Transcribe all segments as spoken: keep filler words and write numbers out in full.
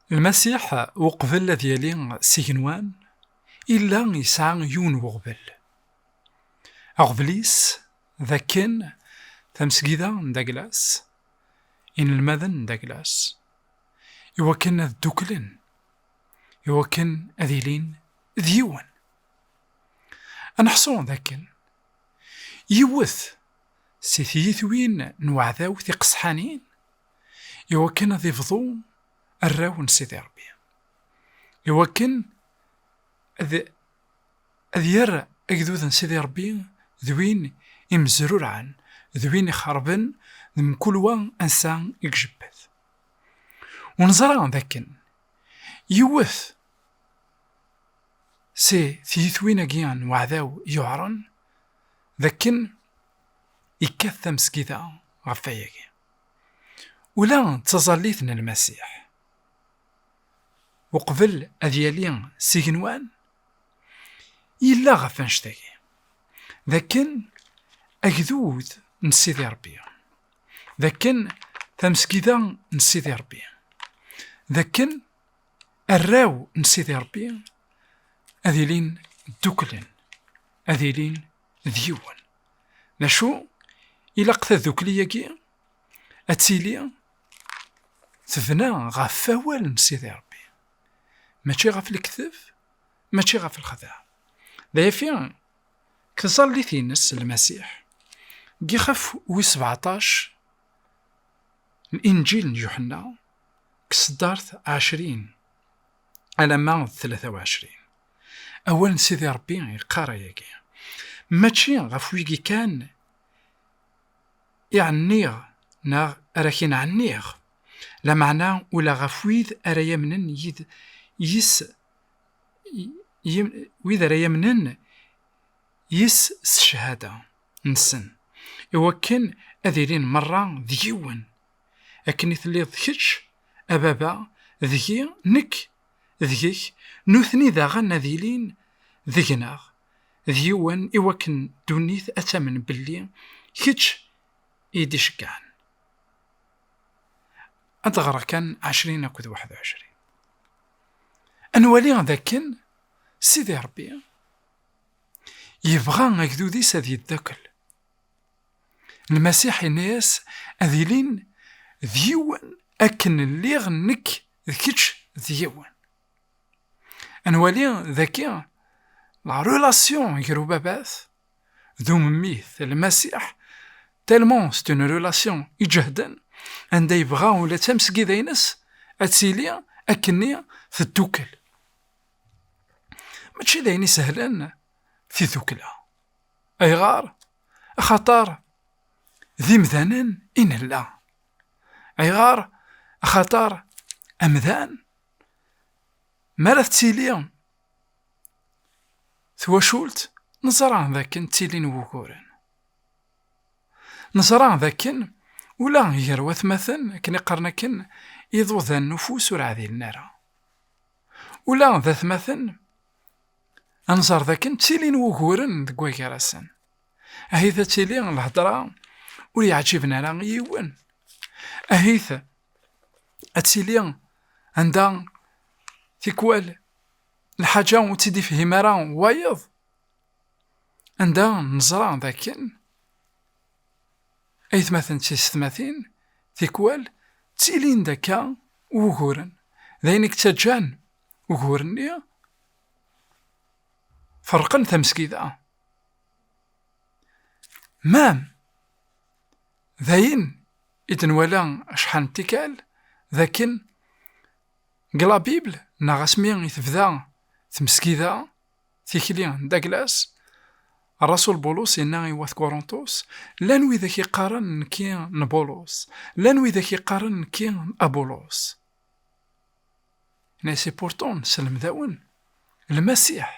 Lmasiḥ, uqbel ad yali s igenwan, illa yesɛa yiwen n uɣbel. Aɣbel-is d akken tamesgida n Daglas, inelmaden n Daglas, iwakken ad dduklen, iwakken ad ilin d yiwen. Ad neḥṣu d akken yiwet si tyitwin n uɛdaw tiqesḥanin, iwakken ad ibḍu arraw n Sidi Ṛebbi, iwakken ad, ad yerr agdud n Sidi Ṛebbi d win imezrurɛen, d win ixerben d mkul wa ansa i ijebbed. U neẓra d akken yiwet si tyitwin-agi n uɛdaw yuɛren d akken yekkat tamesgida ɣef wayagi. Ula d taẓallit n Lmasiḥ, uqbel ad yali s igenwan, yella ɣef annect-agi, d akken agdud n Sidi Ṛebbi, d akken tamesgida n Sidi Ṛebbi, d akken arraw n Sidi Ṛebbi ad ilin dduklen, ad ilin d yiwen. D acu, ilaq tadukli-agi ad tili tebna ɣef wawal n Sidi Ṛebbi, mačči ɣef lekteb, mačči ɣef lexdeɛ. D ayafi, deg tẓallit-ines Lmasiḥ, deg ixef wis sebɛeṭṭac n Inǧil n Yuḥenna, deg tseddart ɛecrin alamma d tlata u ɛecrin, awal n Sidi Ṛebbi yeqqar ayagi: "Mačči ɣef wigi kan i ɛenniɣ neɣ ara k-in-ɛenniɣ, lameɛna ula ɣef wid ara yamnen yid-, yis, y-, wid ara yamnen yis s cchada-nsen, iwakken ad ilin merra d yiwen, akken i telliḍ kečč, a Baba, deg-i, nekk deg-k, nutni daɣen ad ilin deg-neɣ, d yiwen, iwakken ddunit ad tamen belli kečč i yi-d-iceggɛen." Ad ɣreɣ kan ɛecrin akked waḥed u ɛecrin. Ad nwali d akken Sidi Ṛebbi yebɣa agdud-is ad yeddakel. Lmasiḥ yenna-yas ad ilin d yiwen akken lliɣ nekk d kečč d yiwen. Ad nwali daki la relation gar ubabat d umemmit, Lmasiḥ, tellement c'est une relation iǧehden, anda yebɣa ula d tamesgida-ines ad tili akkenni teddukel. Mačči d ayen isehlen tidukla. Ayɣer? Axaṭer d imdanen i nella. Ayɣer? Axaṭer amdan, mi ara tettili twacult, neẓra d akken ttilin wuguren. Neẓra d akken ula gar watmaten, akken i qqaren akken, iḍudan n ufus ur ɛdilen ara. Ula d atmaten, ad nẓer d akken ttilin wuguren deg wagar-asen. Ahit ad tili lhedra ur yeɛǧiben ara i yiwen. Ahit ad tili anda tikwal lḥaǧa ur tt-id-ifhim ara wayeḍ. Anda neẓra d akken aytmaten d tiysetmatin tikwal ttilin-d akka wuguren, d ayen i yettaǧǧan ugur-nni ferqen tamesgida. Mam d ayen i d-nwala acḥal n tikkal, d akken deg la Bible, neɣ asmi i tebda tmesgida, tikli n Daglas, Rasul Bulus yenna i wat Kuruntus: "Llan widak iqqaren nekki n Bulus, llan widak iqqaren nekki n Abulus." Yenna-as: "Pourtant, nesselmed-awen Lmasiḥ."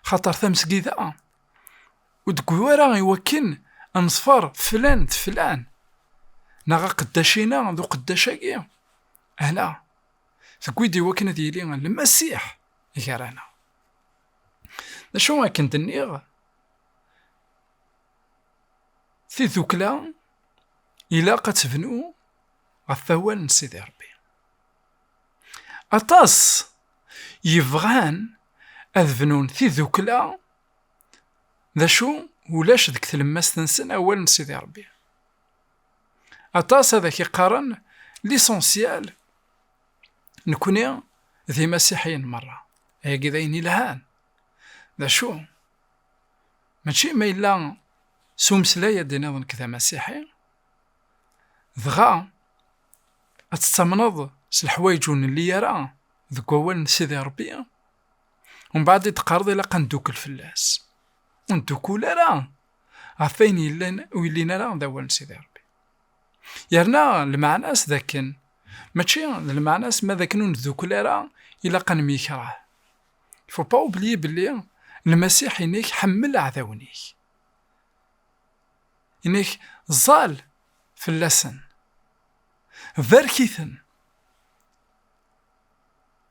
Xaṭer tamesgida ur d-tewwi ara i wakken ad neḍfer flan d flan, neɣ aqeddac-ina d uqeddac-agi. Ala, tewwi-d i wakken ad yili Lmasiḥ gar-aneɣ. D acu akken d-nniɣ? Tidukla ilaq ad tebnu ɣef wawal n Sidi Ṛebbi. Aṭas yebɣan ad bnun tidukla, d acu ulac deg tlemmast-nsen awal n Sidi Ṛebbi. Aṭas ad ak-iqqaren l'essentiel, nekni d imasiḥiyen merra. Ayagi d ayen ilhan. D acu? Mačči ma yella s umeslay ad d-tiniḍ nekk d amasiḥi, dɣa ad tettamneḍ s leḥwayeǧ ur nelli ara deg wawal n Sidi Ṛebbi, umbeɛd i d-teqqareḍ ilaq ad ndukkel fell-as. Ur ndukul ara ɣef wayen yellan, ur yellin ara d awal n Sidi Ṛebbi. Yerna lmeɛna-s d akken, mačči d lmeɛna-s ma d akken ur ndukkel ara ilaq ad nemyekreh. Faut pas oublier belli Lmasiḥ inek ḥemmel aɛdawen-ik. Inek ẓẓal fell-asen. Barek-iten.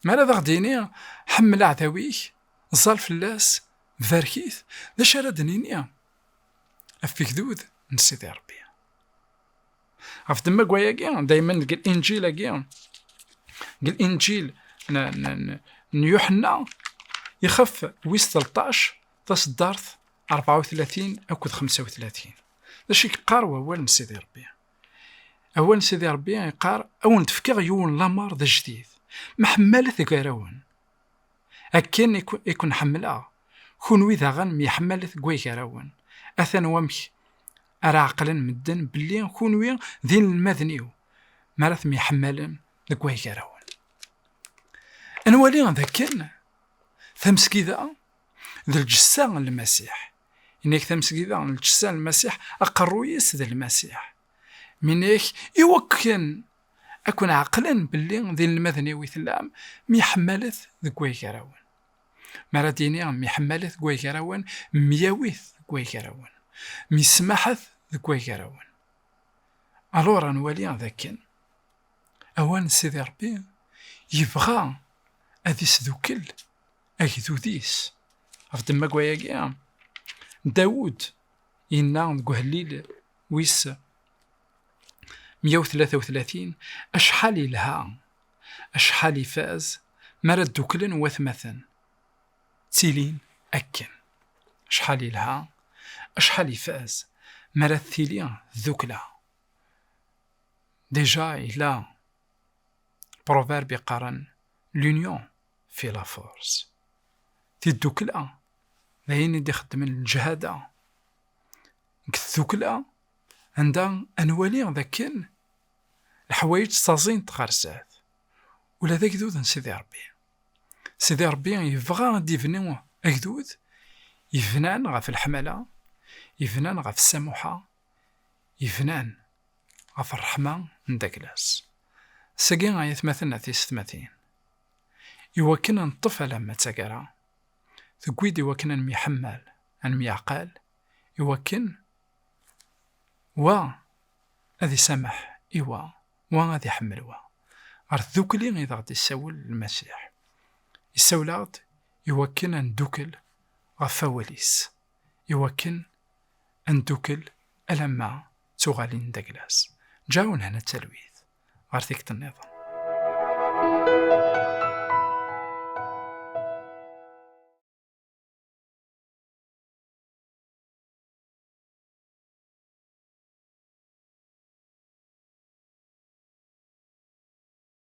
Mi ara d aɣ-d-yini ḥemmel aɛdaw-ik, ẓẓal fell-as, barek-it, d acu ara d-nini ɣef ugdud n Sidi Ṛebbi? Ɣef ddemma n wayagi, daymen deg Linǧil-agi, deg Linǧil n, n, n, n Yuḥenna, ixef wis tleṭṭac, taseddart rebɛa u tlatin akked xemsa u tlatin. D acu i yeqqar wawal n Sidi Ṛebbi? Awal n Sidi Ṛebbi yeqqar: "A wen-d-fkeɣ yiwen lamer d ajdid, mḥemmalet gar-awen. Akken i ku-, i ken-ḥemmleɣ, kunwi daɣen myeḥmalet deg way gar-awen. Atan wamek ara ɛeqlen medden belli kunwi d inelmaden-iw, mi ara temyeḥmalem deg way gar-awen." Ad nwali d akken tamesgida d lǧessa n Lmasiḥ. Inek tamesgida d lǧessa n Lmasiḥ, aqerruy-is d Lmasiḥ. Minek iwakken ad ken-ɛeqlen belli d inelmaden-iw i tellam, myeḥmalet deg way gar-awen. Mi ara d-yini myeḥmalet deg way gar-awen, myawit deg way gar-awen, myesmaḥet deg way gar-awen. Alors ad nwali d akken awal n Sidi Ṛebbi yebɣa ad isdukkel agdud-is. Ɣef ddemma n wayagi, Dawud yenna deg uhellil wis meyya u tlata u tlatin: "Acḥal yelha, acḥal ifaz mi ara dduklen watmaten, ttilin akken. Acḥal yelha, acḥal ifaz mi ara tili tdukla." Déjà yella proverbe yeqqaren: "L'union fait la force." Tiddukla d ayen i d-ixeddmen leǧhada. Deg tdukla, anda ad nwali d akken leḥwayeǧ ttaẓint ɣer zdat, ula d agdud n Sidi Ṛebbi. Sidi Ṛebbi yebɣa ad d-ibnu agdud yebnan ɣef leḥmala, yebnan ɣef ssamuḥa, yebnan ɣef ṛṛeḥma n dagla-s. Sagi ay atmaten a tisetmatin, iwakken ad neṭṭef alamma d taggara, tewwi-d iwakken ad nemyeḥmal, ad nemyeɛqal, iwakken wa ad isameḥ i wa, wa ad iḥemmel wa. Ɣer tdukli i d-aɣ-d-issawel Lmasiḥ. Issawel-aɣ-d iwakken ad ndukkel ɣef wawal-is, iwakken ad ndukkel alamma d tuɣalin n dagla-s. Ǧaɛun hna d talwit ɣer tikkelt nniḍen.